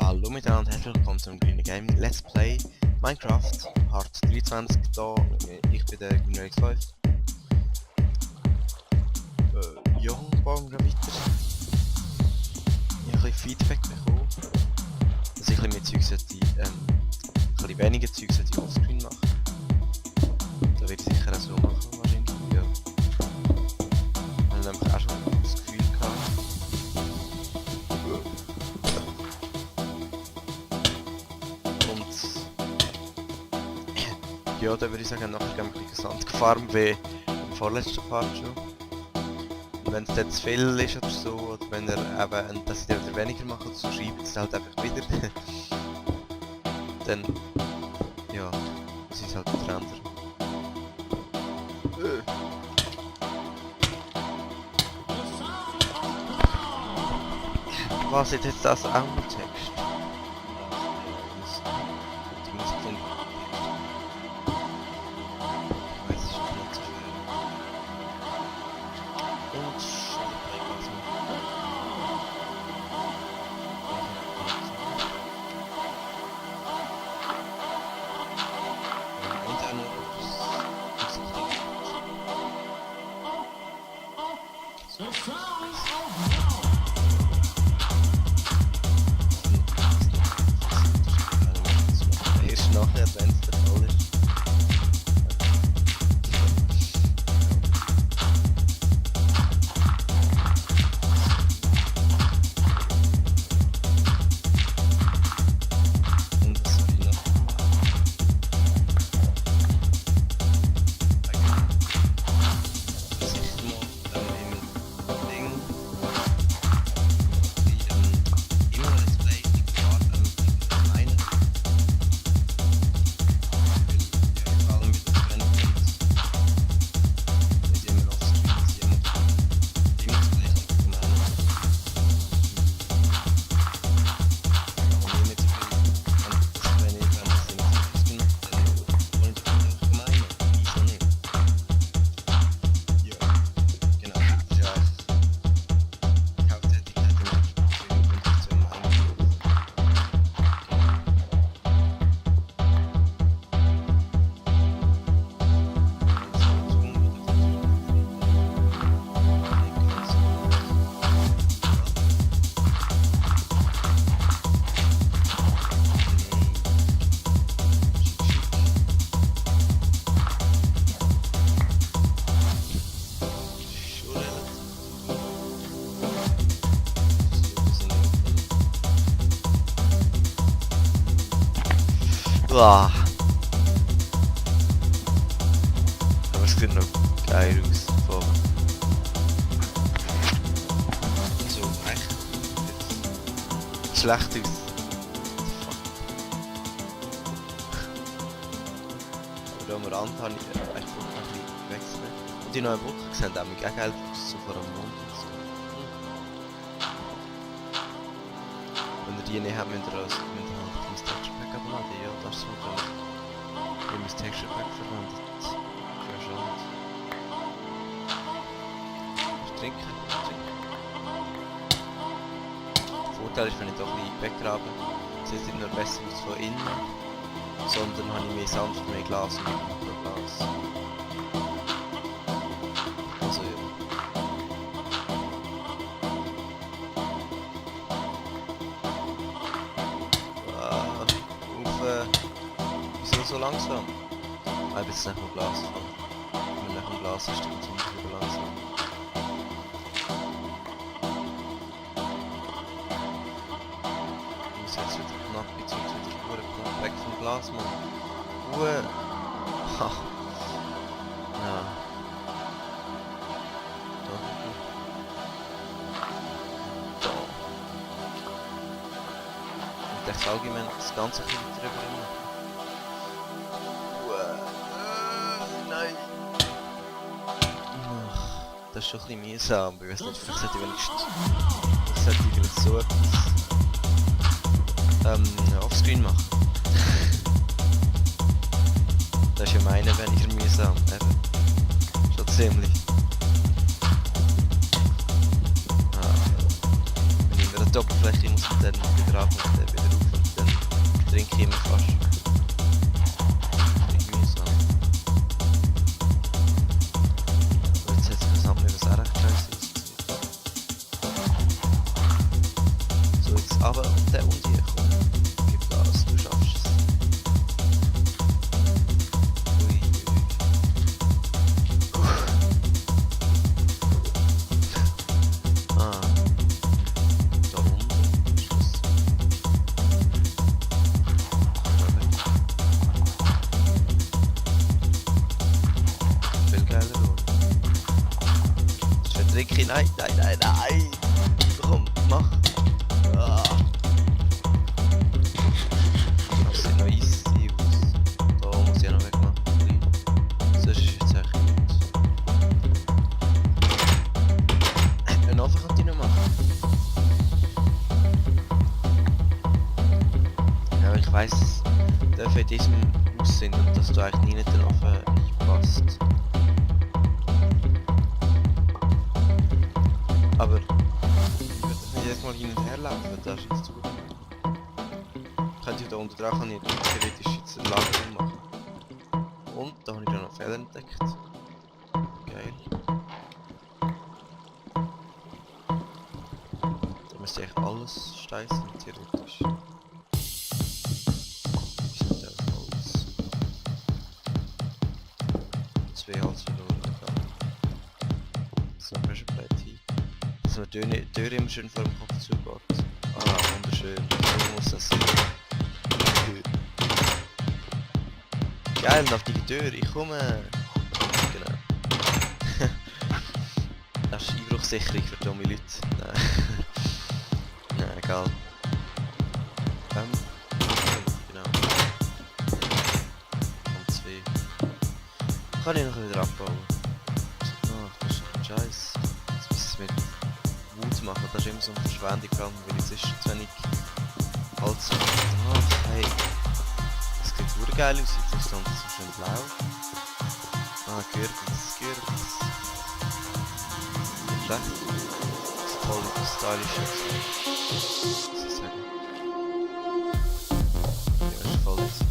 Hallo miteinander und herzlich willkommen zum Green Game Let's Play Minecraft Part 23 da. Ich bin der GreenX5. Ja, bauen wir weiter. Ich habe ein bisschen Feedback bekommen, dass ich ein bisschen mehr Zeug sollte, ein bisschen weniger Zeug sollte offscreen machen. Da werde ich sicher auch so machen, wahrscheinlich. Ja. Ich habe nämlich auch schon das Gefühl gehabt. Ja, da würde ich sagen, nachher gehen wir ein bisschen Sand gefarmt, wie im vorletzten Part schon. Und wenn es dann zu viel ist oder so, oder wenn er eben, dass ich wieder weniger mache, so schreibt es halt einfach wieder. Dann, ja, muss ich es halt wieder ändern. Was ist jetzt das auch noch Text? Die Musik von ich weiß es ist nicht so schwer. Und und dann noch erst nachher, wenn es der Fall ist. Und was soll ich noch machen? Sicher mal im Ding. Immer Let's Play, die Fahrt allgemein. Vor allem mit der Trend mit dem Offscreen ist jemand immer das gleiche allgemein. Und nicht so viel, wenn ich das nicht Offscreen mache, dann wollen die Kinder allgemein. Wieso nicht? Ja, genau. Das ist ja die Haupttätigkeit im Endeffekt zu meinen. Boah. Aber es sieht noch geil aus. Vorne. So, echt. Jetzt schlecht aus. Aber da am Rand habe ich echt Bock noch ein bisschen wechseln. Und die neuen Brücken sehen auch geil aus, so vor dem Mond. Und so. Wenn ihr die nicht habt, müsst ihr halt mein Texture Pack abladen. Ja, das ist so. Ich habe mein Texture Pack verwendet. Ja, schon. Trinken. Der Vorteil ist, wenn ich doch ein bisschen weggrabe, sieht es nicht nur besser aus von innen, sondern habe ich mehr Sand für mehr Glas und mehr Glas. Also ja. Wieso so langsam? Ah, jetzt nach dem Glas fahren. Wenn nach dem Glas ist, dann sind wir wieder langsam. Ich muss jetzt wieder knapp, jetzt wird es wieder knapp weg vom Glas, Mann. Ruhe! Ha! Ja. Da. Und echt allgemein das Ganze ein bisschen drüber machen. Nein! Das ist schon ein bisschen mühsam, aber ich weiß nicht, vielleicht sollte ich wenigstens... Vielleicht sollte ich so etwas... offscreen machen. Das ist ja meine weniger mühsam, eben. Schon ziemlich. Wenn ich mir die Oberfläche muss man dann wieder ab und dann wieder auf und dann trinke ich immer fast. Irgendwie mühsam. Aber jetzt hat sich das andere was auch recht scheiße ausgesehen. So, jetzt runter und der und hier, komm. Gib Gas, du schaffst es. Ui, ui. Ah. Da unten ist das. Viel geiler, oder? Das vertrinke ich. Nein, nein, nein, nein! Komm, mach! Ah. Das sieht noch easy aus. Da muss ich ja noch wegmachen. Sonst ist es jetzt echt gut. Einen Ofen kann ich noch machen. Ja, aber ich weiss, darf in diesem Haus sind und dass du eigentlich nie in den Ofen passt. Aber ich würde nicht jedes Mal hin und her laufen, das ist jetzt zu gut. Könnte ich da unten dran kann ich theoretisch jetzt ein Lager machen. Und da habe ich dann noch Fehler entdeckt. Geil. Da müsste ich alles steißen, theoretisch. Wie sieht das aus? 2 Holz verloren. So, Pressure Plate hin. Dass man die Tür immer schön vor dem Kopf zubaut. Ah, wunderschön. So muss das sein. Geil, und auf die Tür, ich komme! Genau. Das ist Einbruchsicherung für dumme Leute. Nein. Nein, egal. Genau. Und 2. Kann ich noch wieder abbauen. Ach, das ist ein Scheiß. Jetzt muss ich es mit Wut machen, das ist immer so eine Verschwendung, vor allem weil es ist zu wenig Holz. Ach, hey. Das sieht super geil aus, jetzt ist es so schön blau. Ah, Kürbis. Nicht schlecht. Das ist voll stylisch. Was soll ich sagen? Ja, ist voll jetzt.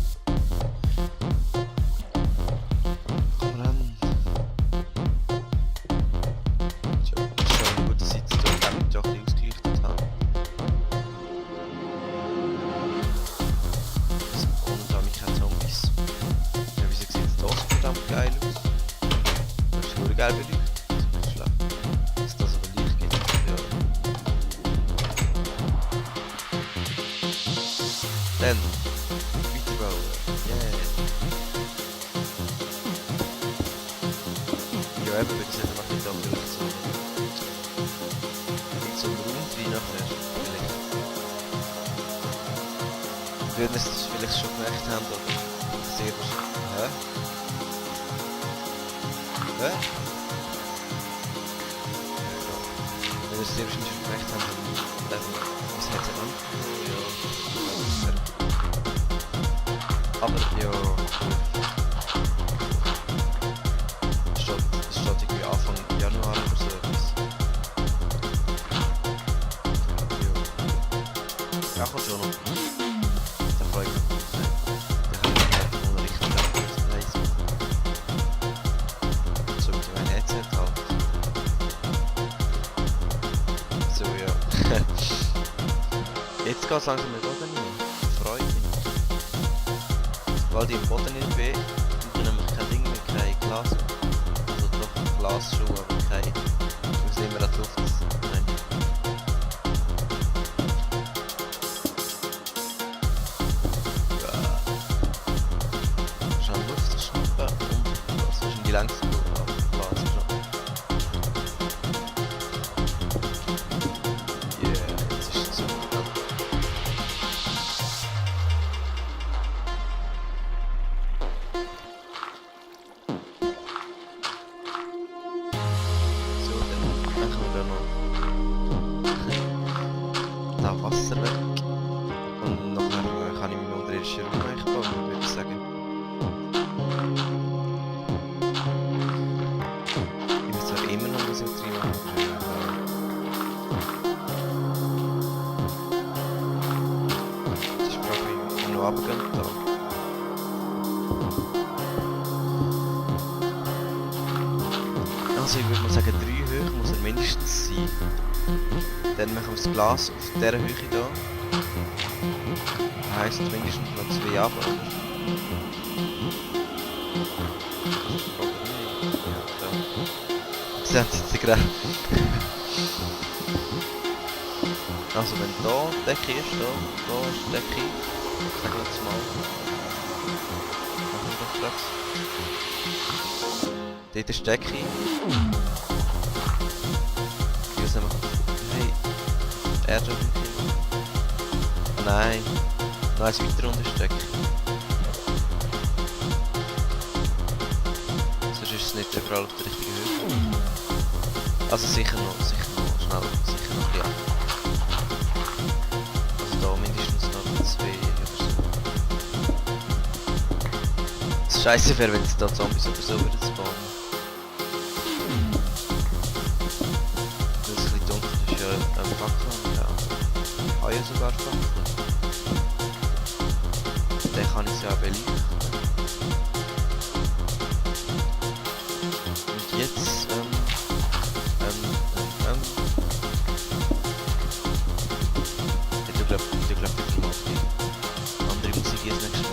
Komm ran. Tja, das ist schon eine gute Seite, damit ich doch ein bisschen ausgelichtet habe. Und da habe ich keine Zombies. Ja, wieso sieht das verdammt geil aus? Das ist nur geil beleuchtet. Das ist nicht schlecht. Dass das aber Licht gibt. Ja. Dann weiterbauen. Yeah. Ja, eben, würde ich sagen, mache ich da vielleicht so einen Raum rein nachher. Vielleicht. Würden es vielleicht schon gemerkt haben, oder sehr wahrscheinlich. Hä? Hä? Wenn wir es sehr wahrscheinlich schon gemerkt haben, dann was hat er an? Ja, aber ja. Es steht irgendwie Anfang Januar oder so etwas. Ja, kommt schon noch. Da freue ich mich. Da kann ich einfach noch richtig Preis machen. So mit meinem Headset halt. So, ja. Jetzt geht es langsam mit Boden rein. Freue mich. Sobald ich im Boden nicht bin, und dann nämlich kein Ding mehr, kein Glas. Also doch Glasschuhe, aber kein. Ich muss nicht mehr an die Luft. Nein. Schon Luft schnappen und das ist die längste Glas schon. Yeah, jetzt ist es so. So, dann machen wir da noch das Wasser weg. Und nachher kann ich meinen unterirdischen Raum eigentlich bauen, würde ich sagen. runtergehen da. Also ich würde mal sagen 3 hoch muss er mindestens sein. Dann machen wir das Glas auf dieser Höhe hier. Das heisst mindestens noch 2 runter. Ja, klar. Sehen Sie gerade. Also wenn da die Decke ist, da ist die Decke. Sag jetzt mal. Machen wir das straks. Dort ist die Decke. Hier sind wir. Hey. Erde. Oh nein. Noch eins weiter unter ist die Decke. Sonst ist es nicht überall auf der richtigen Höhe. Also sicher noch schneller, sicher noch ein bisschen. Also da mindestens noch 2 oder so. Das Scheisse wäre, wenn es da Zombies oder so würden spawnen. Weil es ein bisschen dunkel ist, ja Fackeln, ja. Ich habe ja sogar Fackeln. Den kann ich ja auch beleuchten. Und jetzt, ich glaube wirklich mal andere Musik jetzt nächstes Mal.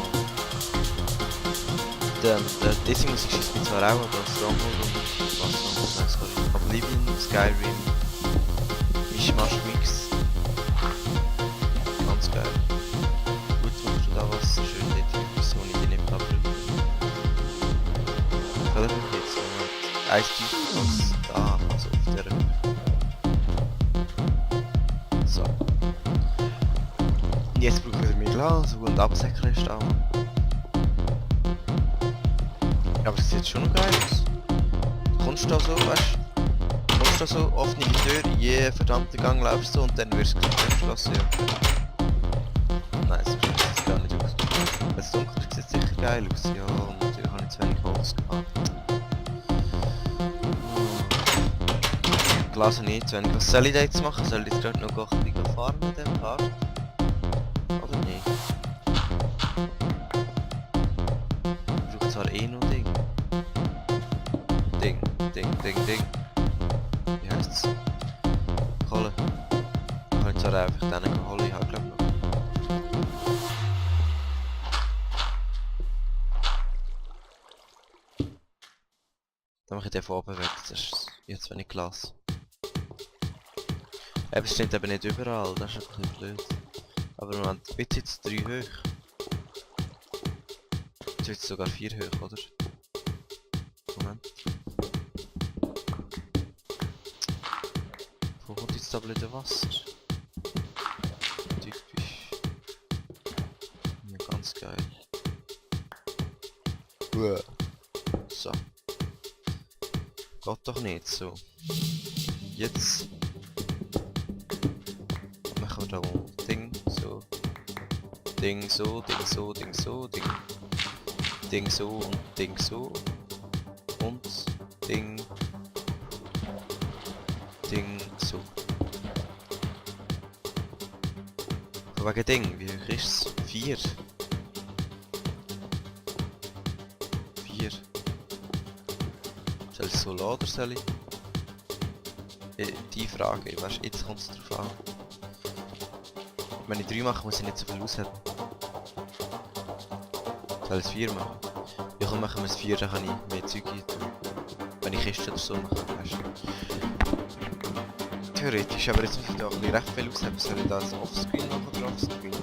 Diese Musik schießt mich zwar auch, aber Stronghold und was noch, nein, sorry. Oblivion, Skyrim, Mischmasch Mix. Ganz geil. Gut, machst du da was schön dort, wieso ich die nicht habe. Oder jetzt, Eis was da, also auf der Höhe. So. Und jetzt brauchen wir mehr Glas und Absäckerist auch. Aber es sieht schon noch geil aus. Kommst du da so, weißt du? Kommst du da so, offene Tür, je verdammten Gang laufst du und dann wirst du geschlossen, ja. Nein, so sieht es gar nicht aus. Wenn es dunkel ist, sieht es sicher geil aus, ja. Und natürlich habe ich zu wenig Holz gehabt. Glas habe ich nicht zu wenig. Was soll ich da jetzt machen? Soll ich jetzt gerade noch ein bisschen fahren mit dem Part? Oder nicht? Ich brauche zwar eh noch Ding. Ding. Wie heisst's? Kohle. Ich kann zwar einfach denen Kohle haben, glaube ich noch. Dann mache ich den von oben weg, das ist jetzt wenig Glas. Eben, es steht eben nicht überall, das ist ein bisschen blöd. Aber wir haben jetzt jetzt 3 hoch. Jetzt wird es sogar 4 hoch, oder? Moment. Wo kommt jetzt da blöde Wasser? Typisch. Ja, ganz geil. So. Geht doch nicht so. Jetzt machen wir da mal Ding so. Ding so, Ding so, Ding so, Ding so und Ding so. Und Ding so. Von wegen Ding, wie hoch ist es? 4. 4. Soll ich so lassen oder soll ich? Die Frage, weißt, jetzt kommt es drauf an. Wenn ich 3 mache, muss ich nicht so viel ausheben. Soll ich es 4 machen? Ja, komm, machen wir es 4, dann kann ich mehr Zeug tun. Wenn ich Kisten oder so mache, weißt du. Theoretisch, aber jetzt muss ich da ein bisschen recht viel ausheben. Soll ich das offscreen machen oder offscreen?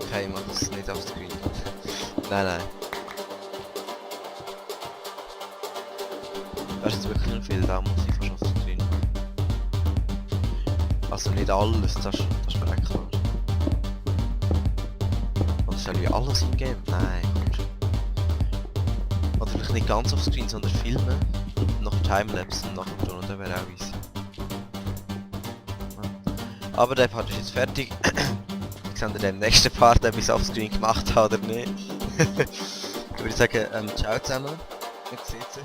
Okay, ich mache es nicht offscreen. Nein. Das ist jetzt wirklich nicht viel, da muss ich fast offscreen machen. Also nicht alles, das ist mir echt klar. Und soll ich alles hingeben? Nein. Oder vielleicht nicht ganz offscreen, sondern filmen. Noch Timelapse und nachher tun, das wäre auch easy. Aber der Part ist jetzt fertig. Ich sehe in dem nächsten Part, ob ich es offscreen gemacht habe oder nicht. Ich würde sagen, ciao zusammen. Man sieht sich.